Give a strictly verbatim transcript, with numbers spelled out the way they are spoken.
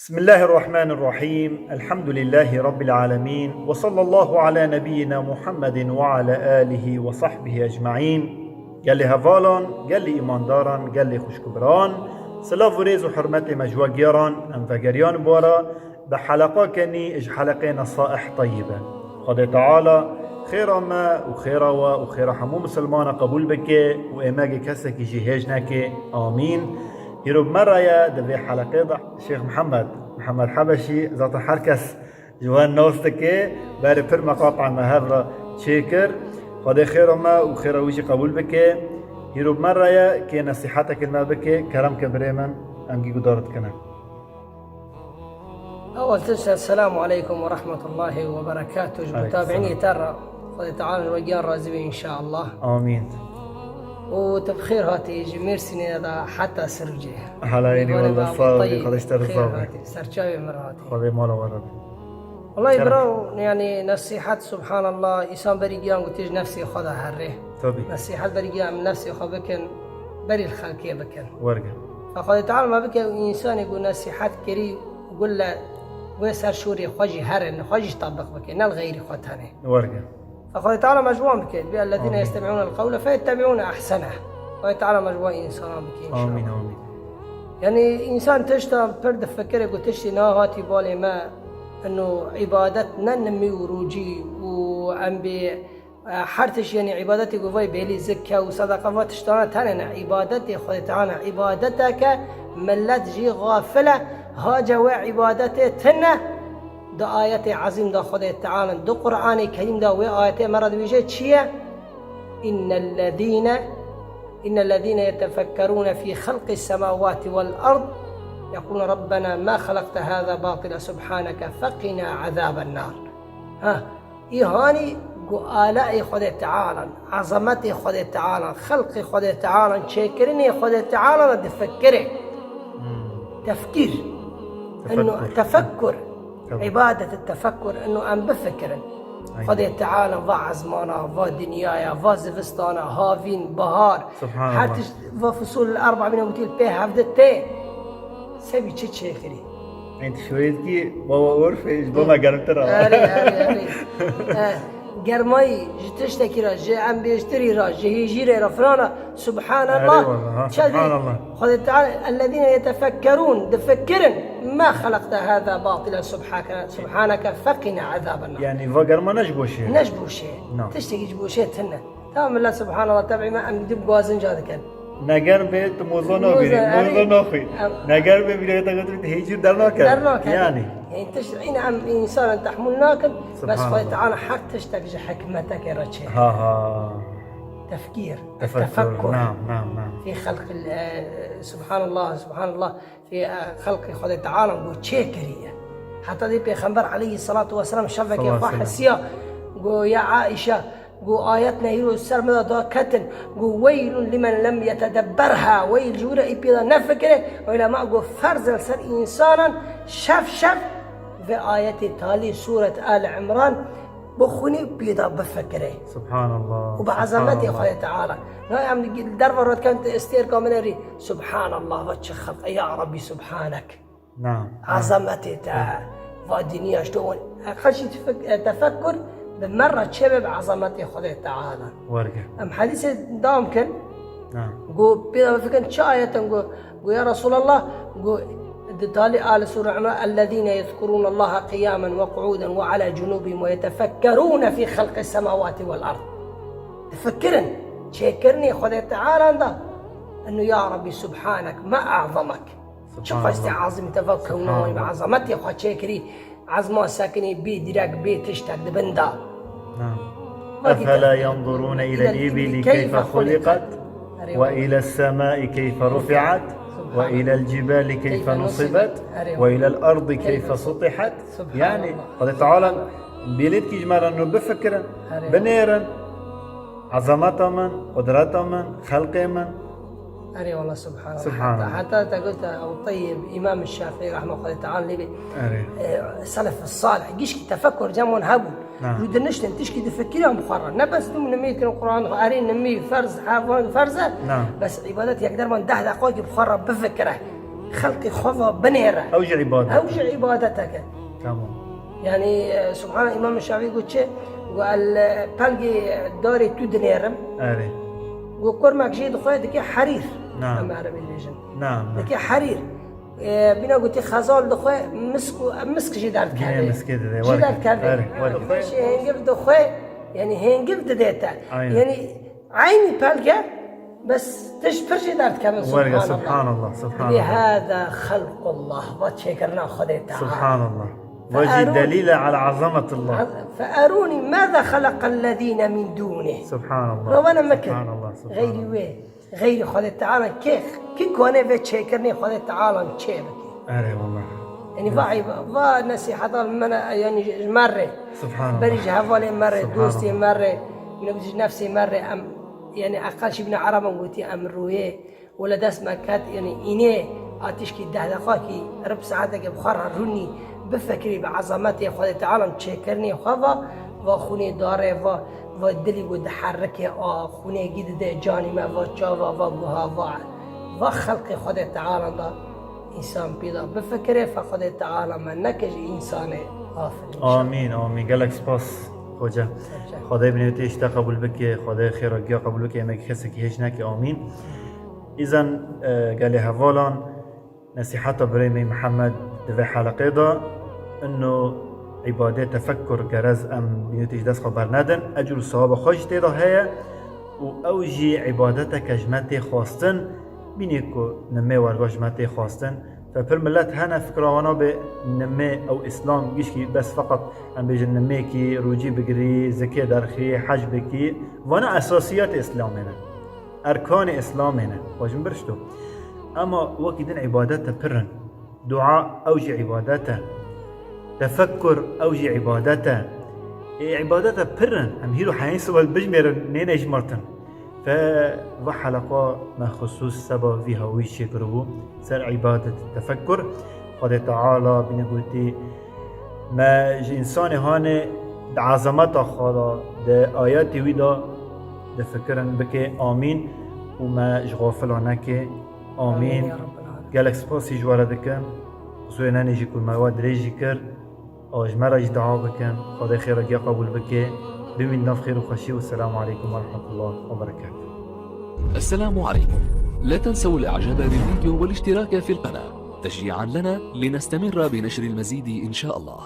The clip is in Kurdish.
بسم الله الرحمن الرحيم. الحمد لله رب العالمين. وصلى الله على نبينا محمد وعلى آله وصحبه أجمعين. Gelê hevalan, gelê îmandaran, gelê xwişk û biran, silav û rêz û hurmetê me ji we giyaran, em vegeriyan bi we re, bi heleqakê nî ji heleqê Nesaih Teyyibe. Xwedê Teala xêra me û xêra we û xêra hemû misilmana qebûl bike û êmegê kesekî jî hêj neke. Amîn. Hîro bi me re ye di vê heleqê de Şêx Mihemed, Mihemed Hebeşî, zaten her kes ji we nas dike, berê pir meqata me hev re çêkir. Xwedê xêra me û xêra wî jî qebûl bike. Hîro bi me re ye kê nesîhetekê li me bike, kerem ke birê min, em gî guhdar dikine. Ewel tişt, Esselamu Aleykum ve Rahmetullahi ve Berekatuh. Ji Aleykum mutabi'inê selam. Te re Xwedê Teala ji we giyan razî be înşallah. Amîn. Û tu bi xêr hatî ji Mêrsînê de heta Sirûcê. Helayî Mêvanê walla, me sağ ol, Teyîb, Xwedê ji te re bi xêr sağ be. Hatî, serçavê min hatî. Xwedê mala we re be. Wallahî kerem. Biraw, yanî nesîhet, subhanallah, însan berî giyan gotî ji nefsê xwe de herê. Tabii. Nesîhet berî giyan em nefsê xwe bikin, berî li xelkê bikin. Werge. Fe Xwedê Teala me bike û însanê ku nesîhet kirî, gule wê ser şûrê xwe jî herin, xwe jî tebiq bike, ne li xeyrî xwe tenê. Werge. Fe Xwedê Teala me ji wan bike. Bi ellezîne Amîn. Yestemi'ûne el qewle feyettebî'ûne ehsene. Xwedê Teala me ji wan însanan bike înşallah. Amîn, amîn. Yanî însan tişta pir difikire ku tiştê niha hatî balê me, ino îbadet ne nimî û rûcî û em bê, e, her tişt, yanî îbadetê ku vay bêlî zik ke û sedeqa, va tiştana tenê ne. Îbadetê Xwedê Teala îbadeteke millet jî xafil e, hace wê îbadetê tine. Di ayetê ezîm de Xwedê Teala, di Qur'anê Kerîm de wê ayetê me re dibêje çi ye? Înnellezîne, înnellezîne yetefekkerûne fî xelqî semawatî wel erd, yeqûlûne Rabbena ma xelekte hâzâ batîle subhaneke feqîna ezâben nâr. Ha, î hanî ku aleyê Xwedê Teala, ezametê Xwedê Teala, xelqê Xwedê Teala, çêkirinê Xwedê Teala re difikire. Hmm. Tefkîr. Tefekkur. Ino tefekkur. Tabii. Îbadet tefekkur, ino em bifikirin. Aynen. Xwedê Teala va ezmana, va dinyaya, va zivistana, havîn, bahar, Subhanallah. Her tişt, va fusul erba bîne gotî pê hevde tê. Sebî çi çêkirî? Ên tu şoyê dikî, baba urfê, ji bo me germtir e. Erê, erê, erê. Eh, germayî, ji tiştekî re, ji embêjtirî re, ji hêjîrê re, filan re, Subhanallah. Erê wala, ha, Çi dî? Subhanallah. Xwedê Teala, ellezîne yetefekkerûn, difikirin, ma xelekte hâzâ batîle subhake-, subhaneke feqîne ezâben nâr. Yanî, va germa ne ji bo şê. Ne ji bo şê. Na. Tiştekî ji bo şê tune. Tamam, millet, subhanallah, tebî me em dib guazin ca dikin. Ne germ bê, tu moza Moza, nabînî, erê. Moza naxwî. Em- Ne germ bê, bîrê te gotin, hêcî dernakeve. Dernakeve. Yanî. Yanî tişt, îne em însanan tehmûl nakin, bes Subhanallah. Xwedê Teala her tiştek ji hikmetekê re çê. Ha, ha. Tefkîr, Tefekkur, tefekkur. Naam, naam, naam. Fî xelqil, e, subhanallah, subhanallah. Fî, e, xelqê Xwedê Teala ku çê kiriye. Heta dê Pêxember aleyhisselatu vesselam şevekê Sallallahu xwe aleyhi ve sellem. Hesiya, ku ya Aîşe, ku ayet nehîro ser me de da ketin, ku weylun limen lem yetedebberha, weyl ji wira î pê de nefikire, ulema ku ferz e ser însanan şev şev vê ayetê talî Sûret Al Imran bixwînî û pê de bifikire. Subhanallah, Û bi ezametê subhanallah. Xwedê Teala. Na em li derva re dikin, tu estêrka min erî. Subhanallah, va çi xelq e, ya Rabbî, subhanek. Naam, naam. Ezametê te, va dinya ji to wan. Her çî tefek-, tefekkur bi me re çêbe bi ezametê Xwedê Teala. Werge. Em hedîsê dewam kin. Naam. Got, pê de bifikirin çi ayetin got, got, ya Resulallah, got, di talî Alî Sûre Imran, "Ellezîne yezkurûnallaha qiyâmen ve qu'ûden ve alâ cunûbihim ve yetefekkerûne fî xelqis semawatî vel ard." Difikirin çêkirinê Xwedê Teala de, inu ya Rabbî subhanek, ma a'zamek. Çi Subhanallah. Xwestê ezîm te va kewna wan bi Subhanallah. Ezametê xwe çêkirî, ezma sekinî bê direk, bê tiştek di bin de. Naam. Vakit Efela yanzurûne ilel ibili keyfe keyfe xuliqat, xuliqat, ve ilel semai keyfe rufiat, ve ilel cibali keyfe nusibat, ve ilel ardi keyfe sutihat. Subhanallah. Yani, Xwedê Teala bêlêtkî ji me re nû bifikirin, Erê. Binêrin. Ezameta min, qudreta min, xelqê min. Erê wala, subhanallah. Subhanallah. Heta, heta te got, Ew Teyyib, Îmam Şafîî, rehma Xwedê Teala lê bê, Erê. E, Selef Salih, gişkî tefekkur cem wan hebû. Ha. Rû diniştin, tişkî difikiriyan bi xwe re. Ne bes dûm nimî kirin Quran, erê nimî, ferz, ha, van ferz e. Na. Bes îbadet yek derman deh deqayekî bi xwe re bifikire. Xelqê xwe ve binêre. Ew jî îbadet. Ew jî îbadetek e. Tamam. Yanî, e, Subhanallah, Îmam Şafî got çi? Got, "El, e, pelgê darê tu dinêrim." Erê. Got, "Kurmek jê dixwe dike herîr." Na. Em erebî dibêjin. Na, na. Dike herîr. E, bîna gotî xezal dixwe misk û, em misk jî derdikeve. Yine miskê dide. Jî derdikeve. Erê. Were. Beşê hêngiv dixwe, yanî hêngiv didête. Aynen. Yanî eynî pelge, bes tişt pir jî derdikevin. Were, Subhanallah. Subhanallah, Dibê Subhanallah. hada xelqullah, va çêkirina Xwedê Teala. Subhanallah. Ve jî delîle ala azametullah. فأروني ماذا خلق الذين من دونه. Subhanallah. Rawana mekir. Subhanallah, subhanallah. Xeyrî wê, xeyrî Xwedê Teala kê, kî kane vê çêkirinê Xwedê Teala çê bike. Erê wallah. Yanî va, va nesîheta me ne, yanî ji me re. Subhanallah. Berî ji hevalê me re, Subhanallah. Dostê me re, min ji nefsê me re, em, yanî eqel jî bîne Ereban gotî em rûyê. Wele dest me ket, yanî înê a tişkî deh deqakî rib saetekê bi xwe re rûnî bifikirî bi ezametê Xwedê Teala çêkirinê xwe va, va xûnê darê va, va dilî ku diherike a xûnê gî dide canî me va çava va guha va. Va xelqê Xwedê Teala da însan pîda bifikire fe Xwedê Teala me neke ji însanê gafil. Amîn, amîn. Gelek spas, hoca. Xwedê binêtê işte qebûl bike, Xwedê xêra giya qebûl bike, yemek kesekî hêç neke, amîn. Îzan, e, gelê hevalan, nesîheta birê me Mihemed di vê heleqê de, ino îbadê tefekkur gerez em bînêtî ji dest xwe bernedin, ecr û sewaba xwe jî tê de heye û ew jî îbadeteke ji me tê xwestin, bînê ku nimê werga ji me tê xwestin. Fe pir milet hene fikra wana bê nimê ew Îslam gişkî bes feqet em bêjin nimêkî, rûcî bigirî, zikê derxî, hec bikî, vana esasiyatê Îslamê ne. Erkanê Îslamê ne, xwe ji min birişto. Ema wekî din îbadete pir in. Dua ew jî îbadet e. Tefekkur ew jî îbadet e. Ê îbadete pir in. Em hîro heyên sibe bijmêrin, nêne jmartin. Fe va heleqa me xisûs seba vî hawî çêkiribû. Ser îbadet tefekkur. Xwedê Teala bîne gotî, me ji însanê hanê di ezameta xwe de, di ayetê wî de difikirin bike. Amîn. Û me ji xafila neke. Amîn. Amîn ya Rabbel alemin. Gelek spasî ji we re dikim. Qisûrê nenê jî ku me we dirêj jî kir. Ew ji me re jî dua bikin. Xwedê xêra giya qebûl bike. Bimîn nav xêr û xweşî û selamu aleykum we rehmetullah we berekatuh. السلام عليكم. لا تنسوا الاعجاب بالفيديو والاشتراك في القناة تشجيعا لنا لنستمر بنشر المزيد ان شاء الله.